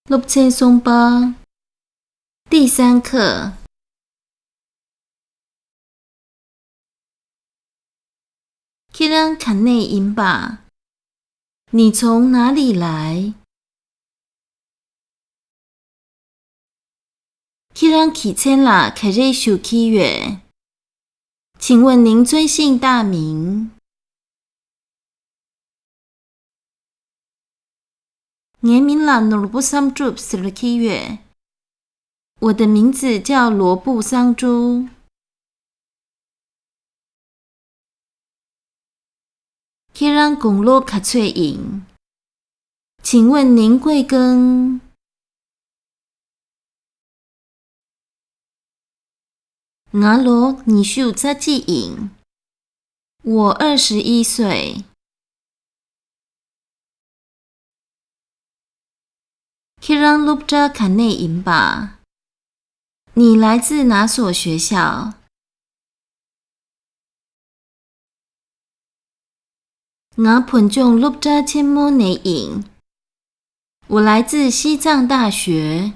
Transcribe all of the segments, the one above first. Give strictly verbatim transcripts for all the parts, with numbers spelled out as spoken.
སློབ་ཚན་གསུམ་པ། 第三课。 ཁྱེད་རང་ག་ནས་ཡིན་པ། 你从哪里来？ ཁྱེད་རང་གི་མཚན་ལ་ག་རེ་ཞུ་གི་ཡོད། 请问您尊姓大名？ ངའི་མིང་ལ་ནོར་བུ་བསམ་གྲུབ་ཟེར་གྱི་ཡོད། 我的名字叫罗布桑珠。 ཁྱེད་རང་དགུང་ལོ་ག་ཚོད་ཡིན། 请问您贵庚？ ང་ལོ་ཉི་ཤུ་རྩ་གཅིག་ཡིན། 我二十一岁。 ཁྱེད་རང་སློབ་གྲྭ་ག་ནས་ཡིན་པ། 你来自哪所学校？ ང་བོད་ལྗོངས་སློབ་གྲྭ་ཆེན་མོ་ནས་ཡིན། 我来自西藏大学。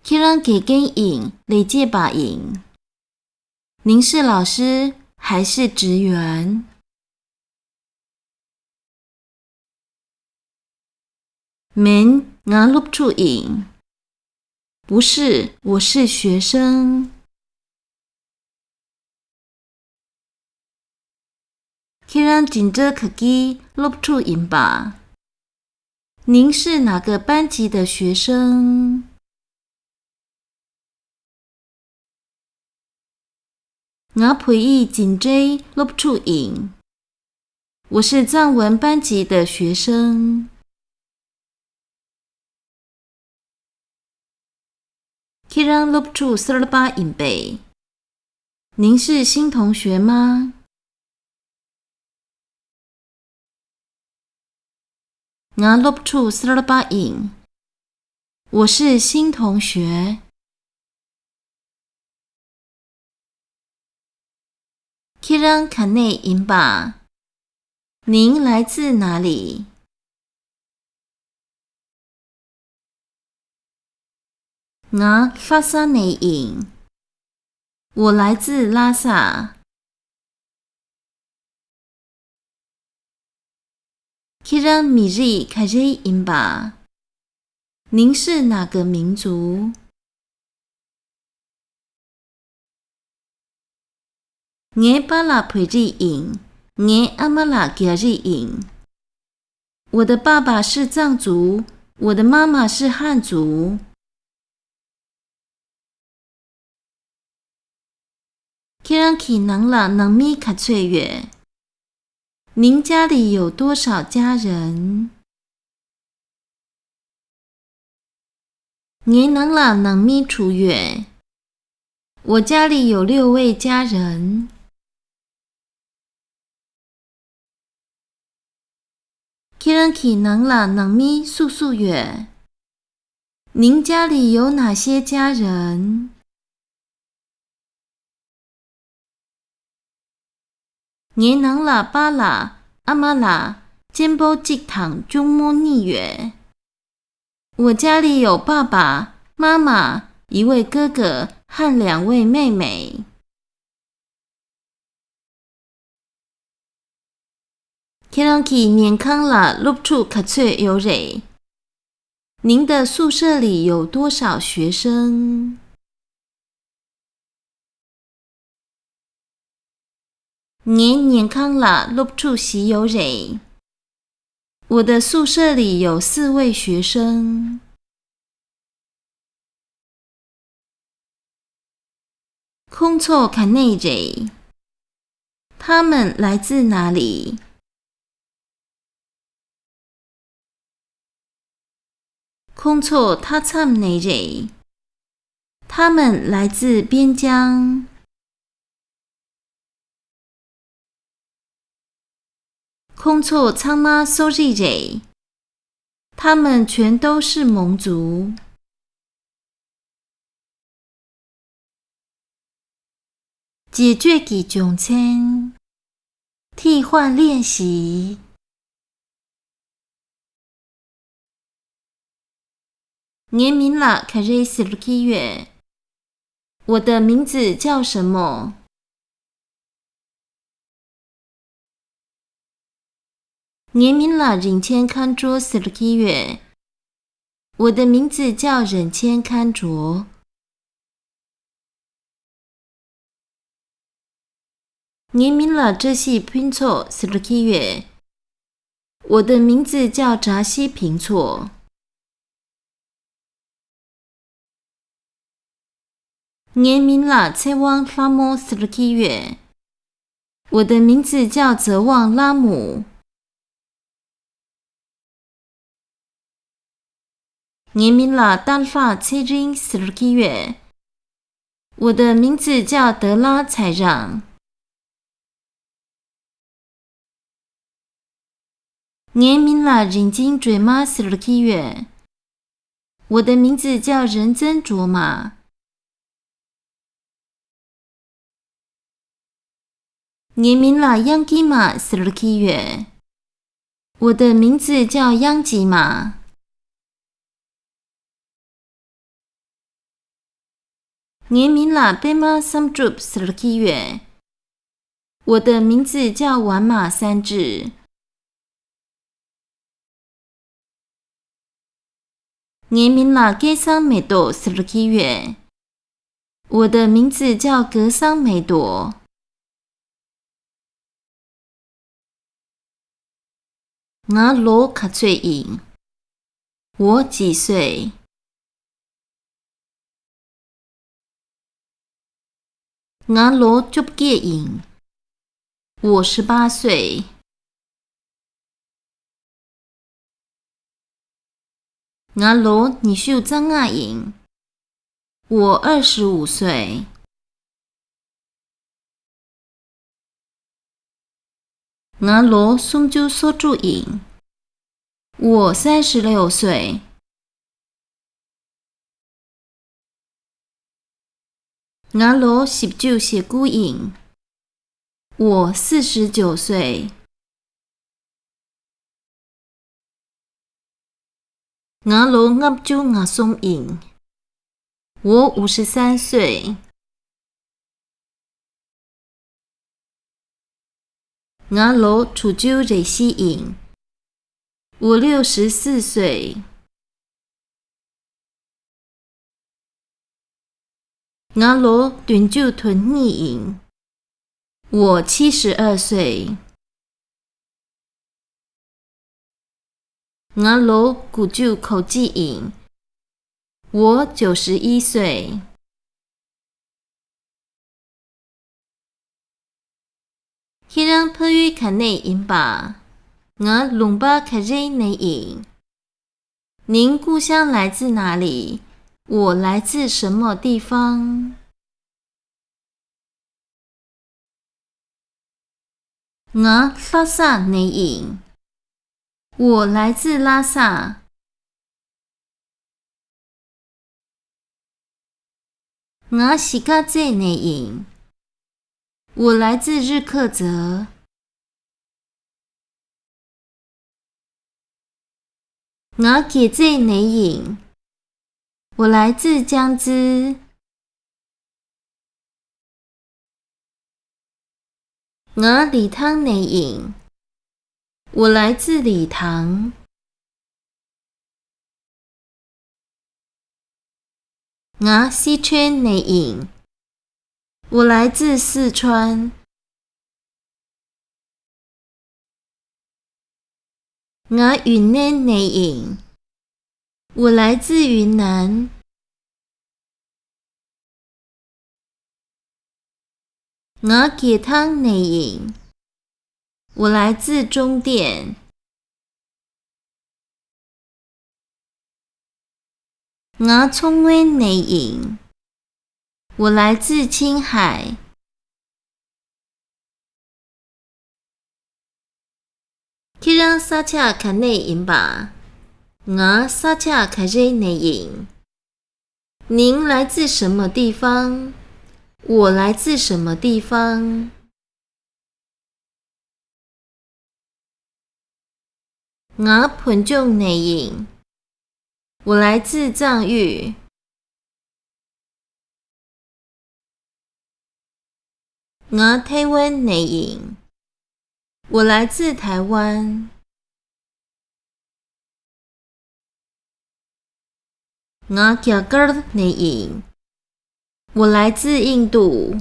ཁྱེད་རང་དགེ་རྒན་ཡིན་ལས་བྱེད་པ་ཡིན། 您是老师还是职员？ མིན། ང་སློབ་ཕྲུག་ཡིན། 不是，我是学生。 ཁྱེད་རང་འཛིན་གྲྭ་ག་གི་སློབ་ཕྲུག་ཡིན་པ། 您是哪个班级的学生？ ང་བོད་ཡིག་འཛིན་གྲྭའི་སློབ་ཕྲུག་ཡིན། 我是藏文班级的学生。 ཁྱེད་རང་སློབ་ཕྲུག་གསར་པ་ཡིན་པས། 您是新同学吗？ ང་སློབ་ཕྲུག་གསར་པ་ཡིན། 我是新同学。 ཁྱེད་རང་ག་ནས་ཡིན་པ། 您来自哪里？ ང་ལྷ་ས་ནས་ཡིན། 我来自拉萨。 ཁྱེད་རང་མི་རིགས་ག་རེ་ཡིན་པ། 您是哪个民族？ ངའི་པཱ་ལགས་བོད་རིགས་ཡིན། ངའི་ཨ་མ་ལགས་རྒྱ་རིགས་ཡིན། 我的爸爸是藏族，我的妈妈是汉族。 ཁྱེད་རང་གི་ནང་ལ་ནང་མི་ག་ཚོད་ཡོད། 您家里有多少家人？ ངའི་ནང་ལ་ནང་མི་དྲུག་ཡོད། 我家里有六位家人。 ཁྱེད་རང་གི་ནང་ལ་ནང་མི་སུ་སུ་ཡོད། 您家里有哪些家人？ ངའི་ནང་ལ་པཱ་ལགས། ཨ་མ་ལགས། གཅེན་པོ་གཅིག་དང་གཅུང་མོ་གཉིས་ཡོད། 我家里有爸爸妈妈、一位哥哥和两位妹妹。 ཁྱེད་རང་གི་ཉལ་ཁང་ལ་སློབ་ཕྲུག་ག་ཚོད་ཡོད་རེད། 您的宿舍里有多少学生？ ངའི་ཉལ་ཁང་ལ་སློབ་ཕྲུག་བཞི་ཡོད་རེད། 我的宿舍里有四位学生。 ཁོང་ཚོ་ག་ནས་རེད། 他们来自哪里？ ཁོང་ཚོ་མཐའ་མཚམས་ནས་རེད། 他们来自边疆。 ཁོང་ཚོ་ཚང་མ་སོག་རིགས་རེད། 他们全都是蒙族。解决ཀྱི་རྒྱུ་མཚན། 替换练习。 ངའི་མིང་ལ་ག་རེ་ཟེར་གྱི་ཡོད། 我的名字叫什么？ ངའི་མིང་ལ་རིན་ཆེན་མཁའ་འགྲོ་ཟེར་གྱི་ཡོད། 我的名字叫人间堪卓。 ངའི་མིང་ལ་བཀྲ་ཤིས་ཕུན་ཚོགས་ཟེར་གྱི་ཡོད། 我的名字叫扎西平措。 ངའི་མིང་ལ་ཚེ་དབང་ལྷ་མོ་ཟེར་གྱི་ཡོད། 我的名字叫泽旺拉姆。 ངའི་མིང་ལ་སྟག་ལྷ་ཚེ་རིང་ཟེར་གྱི་ཡོད། 我的名字叫德拉彩让。 ངའི་མིང་ལ་རིན་ཆེན་སྒྲོལ་མ་ཟེར་གྱི་ཡོད། 我的名字叫仁增卓玛。 ངའི་མིང་ལ་དབྱངས་སྐྱིད་མ་ཟེར་གྱི་ཡོད། 我的名字叫央吉玛。 ངའི་མིང་ལ་པད་མ་བསམ་གྲུབ་ཟེར་གྱི་ཡོད། 我的名字叫丸马三智。 ངའི་མིང་ལ་སྐལ་བཟང་མེ་ཏོག་ཟེར་གྱི་ཡོད། 我的名字叫格桑梅朵。 ང་ལོ་ག་ཚོད་ཡིན། 我几岁？ ང་ལོ་བཅོ་བརྒྱད་ཡིན། 我十八岁。 ང་ལོ་ཉི་ཤུ་རྩ་ལྔ་ཡིན། 我二十五岁。 ང་ལོ་སུམ་ཅུ་སོ་དྲུག་ཡིན། 我三十六岁。 ང་ལོ་བཞི་བཅུ་ཞེ་དགུ་ཡིན། 我四十九岁。 ང་ལོ་ལྔ་བཅུ་ང་གསུམ་ཡིན། 我五十三岁。 ང་ལོ་དྲུག་ཅུ་རེ་བཞི་ཡིན། 我六十四岁。 ང་ལོ་བདུན་ཅུ་དོན་གཉིས་ཡིན། 我七十二岁。 ང་ལོ་དགུ་བཅུ་གོ་གཅིག་ཡིན། 我九十一岁。 ཁྱེད་རང་ཕ་ཡུལ་ག་ནས་ཡིན་པ། 我ལུང་པ་ག་རེ་ནས་ཡིན། 您故乡来自哪里？我来自什么地方？ ང་ལྷ་ས་ནས་ཡིན། 我来自拉萨。 ང་གཞིས་ཀ་རྩེ་ནས་ཡིན། 我来自日喀则。 ང་དགེ་རྩེ་ནས་ཡིན། 我来自江津。 ང་ལི་ཐང་ནས་ཡིན། 我来自理塘。 ང་སི་ཁྲོན་ནས་ཡིན། 我来自四川。 ང་ཡུན་ནན་ནས་ཡིན། 我来自云南。 ང་རྒྱལ་ཐང་ནས་ཡིན། 我来自中甸。 ང་མཚོ་སྔོན་ནས་ཡིན། 我来自青海。 ཁྱེད་རང་ས་ཆ་ག་ནས་ཡིན་པ། ང་ས་ཆ་ག་རེ་ནས་ཡིན། 您来自什么地方？我来自什么地方？ ང་བོད་ལྗོངས་ནས་ཡིན། 我来自藏域。 ང་ཐའེ་ཝན་ནས་ཡིན། 我来自台湾。 ང་རྒྱ་གར་ནས་ཡིན། 我来自印度。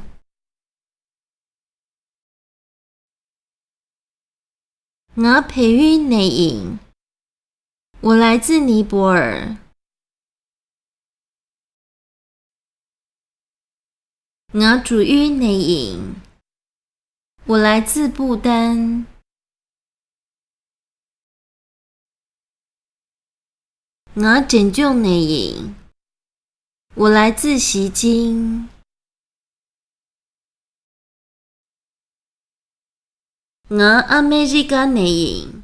ང་བལ་ཡུལ་ནས་ཡིན། 我来自尼泊尔。 ང་ཀྲུའུ་ཡུས་ནས་ཡིན། 我来自不丹。 ང་འབྲས་ལྗོངས་ནས་ཡིན། 我来自锡金。 ང་ཨ་མེ་རི་ཀ་ནས་ཡིན།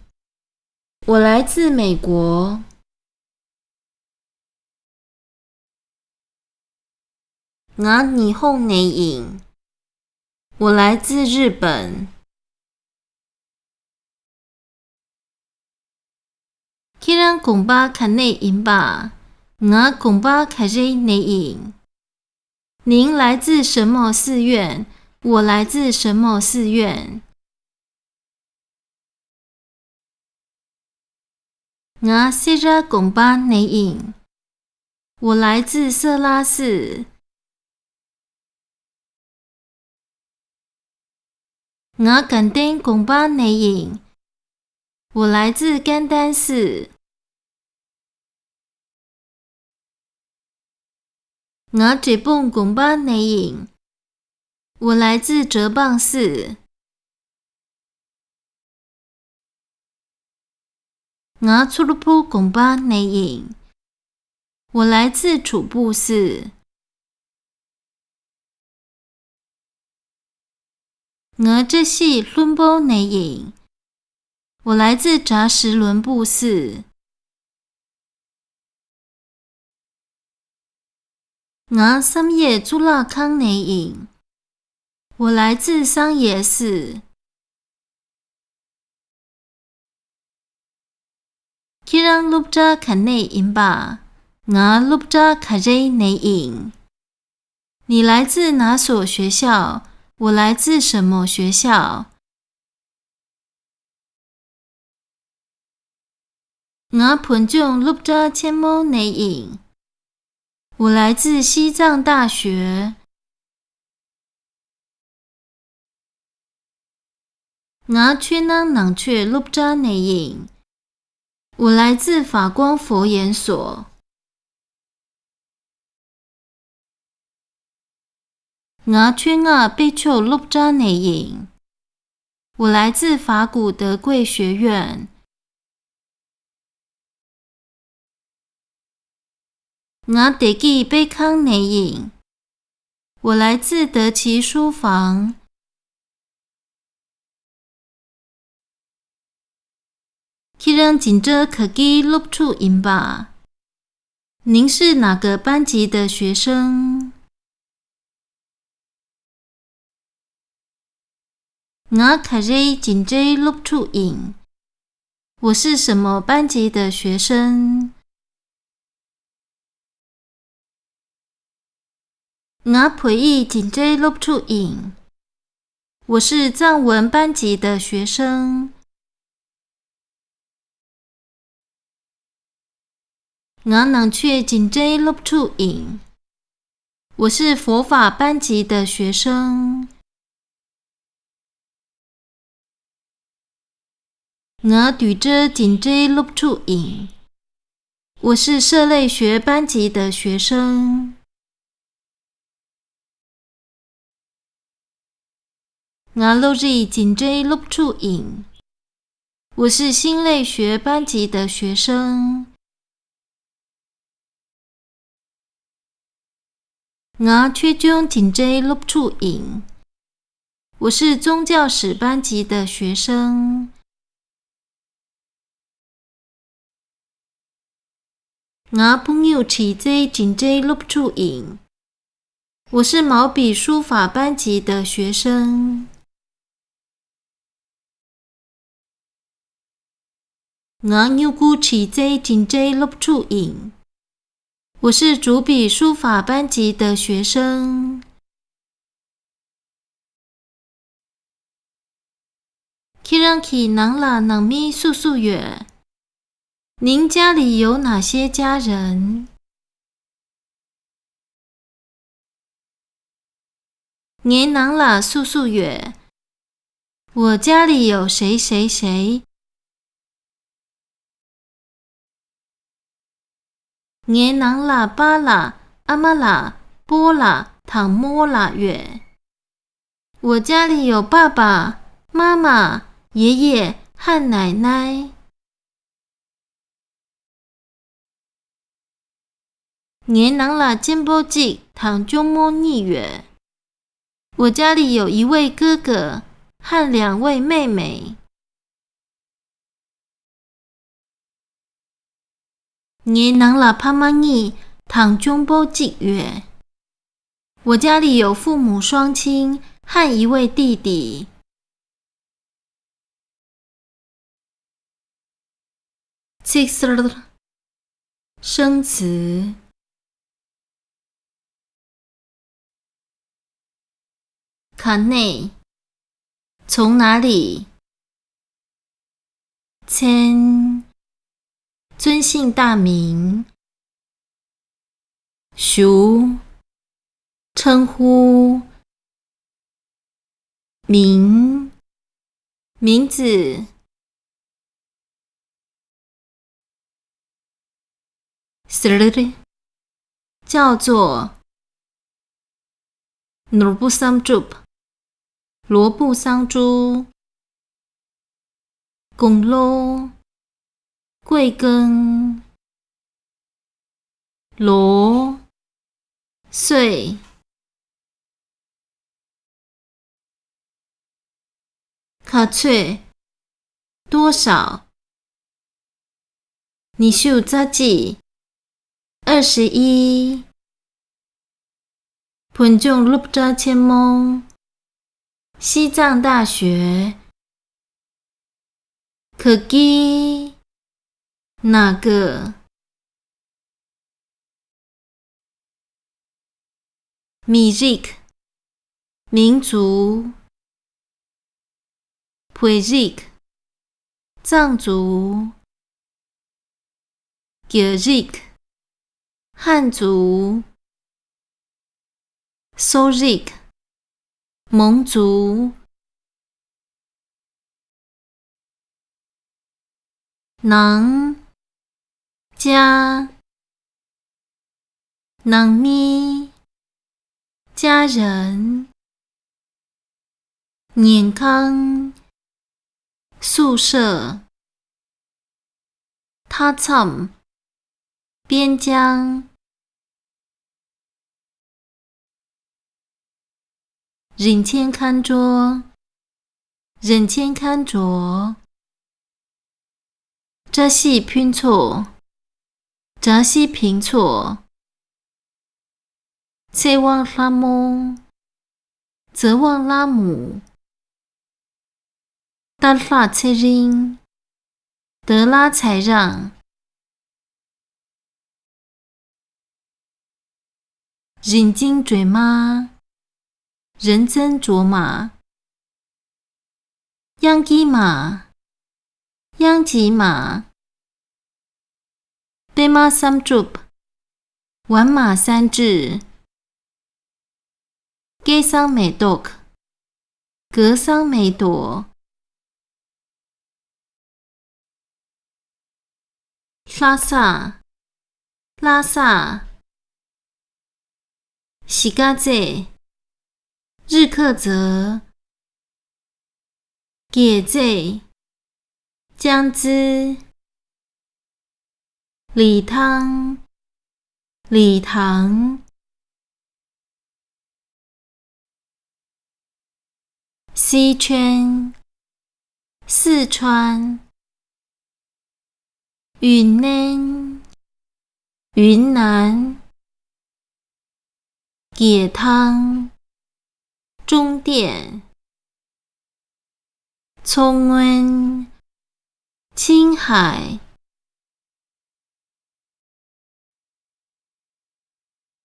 我来自美国。 ང་ཉི་ཧོང་ནས་ཡིན། 我来自日本。 ཁྱེད་རང་དགོན་པ་ག་ནས་ཡིན་པ། ང་དགོན་པ་ག་རེ་ནས་ཡིན། 您来自什么寺院？我来自什么寺院？ ང་སེ་ར་དགོན་པ་ནས་ཡིན། 我来自色拉寺。 ང་དགའ་ལྡན་དགོན་པ་ནས་ཡིན། 我来自甘丹寺。 ང་འབྲས་སྤུངས་དགོན་པ་ནས་ཡིན། 我来自哲蚌寺。 ང་མཚུར་ཕུ་དགོན་པ་ནས་ཡིན། 我来自楚布寺。 ང་བཀྲ་ཤིས་ལྷུན་པོ་ནས་ཡིན། 我来自扎什伦布寺。 ང་བསམ་ཡས་གཙུག་ལག་ཁང་ནས་ཡིན། 我来自桑耶寺。 ཁྱེད་རང་སློབ་གྲྭ་ག་ནས་ཡིན་པ། ང་སློབ་གྲྭ་ག་རེ་ནས་ཡིན། 你来自哪所学校？我来自什么学校？ ང་བོད་ལྗོངས་སློབ་གྲྭ་ཆེན་མོ་ནས་ཡིན། 我来自西藏大学。 ང་ཆོས་ནང་ནང་ཆོས་སློབ་གྲྭ་ནས་ཡིན། 我来自法光佛研所。 ང་ཆོས་སྔགས་དཔེ་ཆོས་སློབ་གྲྭ་ནས་ཡིན། 我来自法古德贵学院。 ང་བདེ་སྐྱིད་དཔེ་ཁང་ནས་ཡིན། 我来自德奇书房。 ཁྱེད་རང་འཛིན་གྲྭ་ག་གི་སློབ་ཕྲུག་ཡིན་པ། 您是哪个班级的学生？ ང་ག་རེའི་འཛིན་གྲྭའི་སློབ་ཕྲུག་ཡིན། 我是什么班级的学生？ ང་བོད་ཡིག་འཛིན་གྲྭའི་སློབ་ཕྲུག་ཡིན། 我是藏文班级的学生。 ང་ནང་ཆོས་འཛིན་གྲྭའི་སློབ་ཕྲུག་ཡིན། 我是佛法班级的学生。 ང་རྡུལ་སྒྲ་འཛིན་གྲྭའི་སློབ་ཕྲུག་ཡིན། 我是色类学班级的学生。 ང་གློག་རིག་འཛིན་གྲྭའི་སློབ་ཕྲུག་ཡིན། 我是心类学班级的学生。 ང་ཆོས་སྐྱོང་འཛིན་གྲྭའི་སློབ་ཕྲུག་ཡིན། 我是宗教史班级的学生。 ང་སྤུངས་ཡུག་བྲིས་རྩལ་འཛིན་གྲྭའི་སློབ་ཕྲུག་ཡིན། 我是毛笔书法班级的学生。 ང་སྨྱུ་གུ་བྲིས་རྩལ་འབྲིང་གྲས་སློབ་ཕྲུག་ཡིན། 我是竹笔书法班级的学生。 ཁྱེད་རང་གི་ནང་ལ་ནང་མི་སུ་སུ་ཡོད། 您家里有哪些家人？ ངའི་ནང་ལ་སུ་སུ་ཡོད། 我家里有谁谁谁。 ངའི་ནང་ལ་པཱ་ལགས། ཨ་མ་ལགས། སྤོ་ལགས་དང་རྨོ་ལགས་ཡོད། 我家里有爸爸妈妈爷爷和奶奶。 ངའི་ནང་ལ་གཅེན་པོ་གཅིག་དང་གཅུང་མོ་གཉིས་ཡོད། 我家里有一位哥哥和两位妹妹。 ངའི་ནང་ལ་ཕ་མ་གཉིས་དང་གཅུང་པོ་གཅིག་ཡོད། 我家里有父母双亲和一位弟弟。 ཚིག་གསར། 生词。 ག་ནས། 从哪里། མཚན། 尊姓大名། ཞུ། 称呼། 名，名字。 ཟེར། 叫做། เนรบุสัมจุบ 萝卜桑猪། དགུང་ལོ། 贵庚། ལོ། 岁། ག་ཚོད། 多少། ཉི་ཤུ་རྩ་གཅིག། 二十一། བོད་ལྗོངས་སློབ་གྲྭ་ཆེན་མོ། 西藏大学། ག་གི། 哪个། མི་རིགས། 民族། བོད་རིགས། 藏族། རྒྱ་རིགས། 汉族། སོག་རིགས། 蒙族། ནང་། 家། ནང་མི། 家人། ཉེན་ཁང་། 宿舍། མཐའ་མཚམས། 边疆། 人间餐桌། 人间餐桌། བཀྲ་ཤིས་ཕུན་ཚོགས། 扎西平措། ཚེ་དབང་ལྷ་མོ། 泽旺拉姆། རྟ་ལྷ་ཚེ་རིང་། 德拉才让། རིག་འཛིན་སྒྲོལ་མ། 仁增卓玛། དབྱངས་སྐྱིད་མ། 央吉玛། པད་མ་བསམ་གྲུབ། 丸马三治། སྐལ་བཟང་མེ་ཏོག། 格桑梅朵། ལྷ་ས། 拉萨། གཞིས་ཀ་རྩེ། 日喀则། རྒྱལ་རྩེ། 江孜། 理塘། 理塘། 西川。 四川。云南。云南。解汤、中电、མཚོ་སྔོན、青海、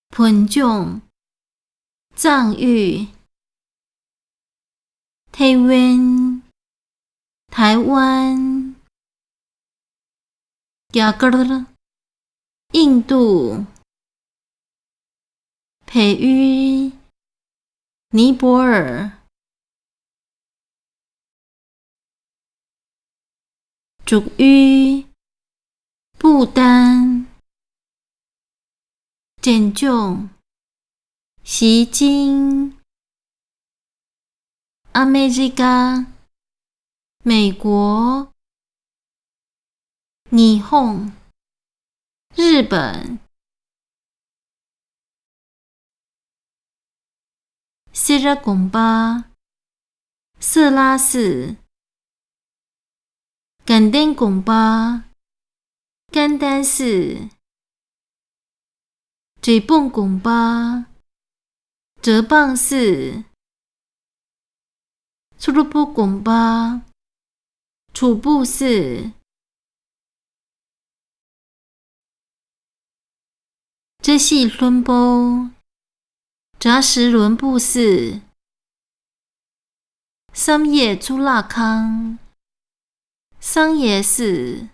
བོད་ལྗོངས། 藏域、台湾、台湾、རྒྱ་གར། 印度、北约、尼泊尔、 中约、不丹、 Zhejiang、西京、阿美利加、美国、日本、日本、 སེ་ར་དགོན་པ། 色拉寺。 དགའ་ལྡན་དགོན་པ། 甘丹寺。 འབྲས་སྤུངས་དགོན་པ། 哲蚌寺。 མཚུར་ཕུ་དགོན་པ། 楚布寺。 བཀྲ་ཤིས་ལྷུན་པོ། 扎什伦布寺。 བསམ་ཡས་གཙུག་ལག་ཁང་། 桑耶寺。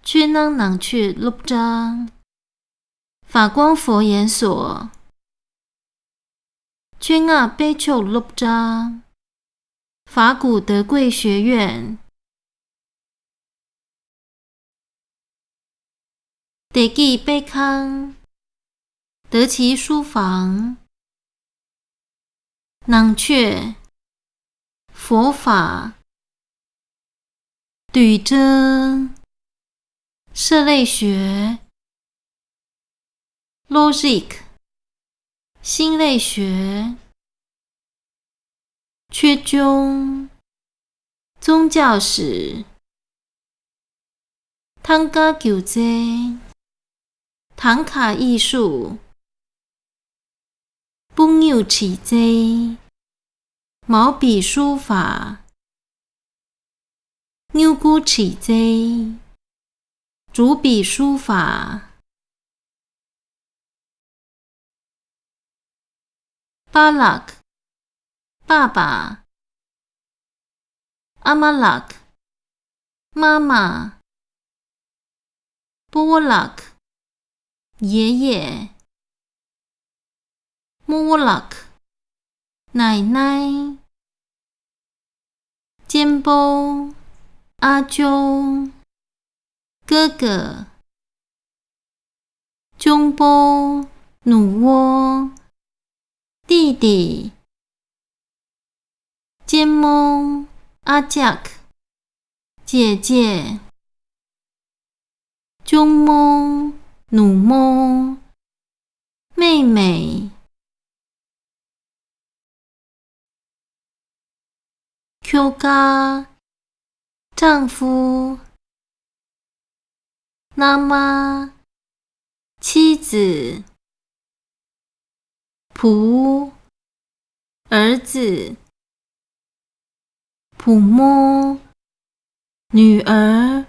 ཆོས་སྣང་ནང་ཆོས་སློབ་གྲྭ། 法光佛研所。 ཆོས་སྔགས་དཔེ་ཆོས་སློབ་གྲྭ། 法古德贵学院。 བདེ་སྐྱིད་དཔེ་ཁང་། 德奇书房。 ནང་ཆོས། 佛法。 དུས་འགྲོས། 社会学。 ལོ་རིག 心类学。 ཆོས་སྐྱོང་། 宗教史。 ཐང་ཀ་སྒྱུ་རྩལ། 唐卡艺术。 དཔུང་དངུལ་བྲིས་རྩལ། 毛笔书法。 སྨྱུ་གུ་བྲིས་རྩལ། 竹笔书法。 པཱ་ལགས། 爸爸。 ཨ་མ་ལགས། 妈妈。 སྤོ་བོ་ལགས། 爷爷。 རྨོ་བོ་ལགས། 奶奶。 གཅེན་པོ། 阿舅。 哥哥。 གཅུང་པོ། 女儿། 弟弟。 གཅེན་མོ། 阿ཅག姐姐。 གཅུང་མོ། 女儿། 妹妹། ཁྱོ་ག། 丈夫། མནའ་མ། 妻子། བུ། 儿子། བུ་མོ། 女儿。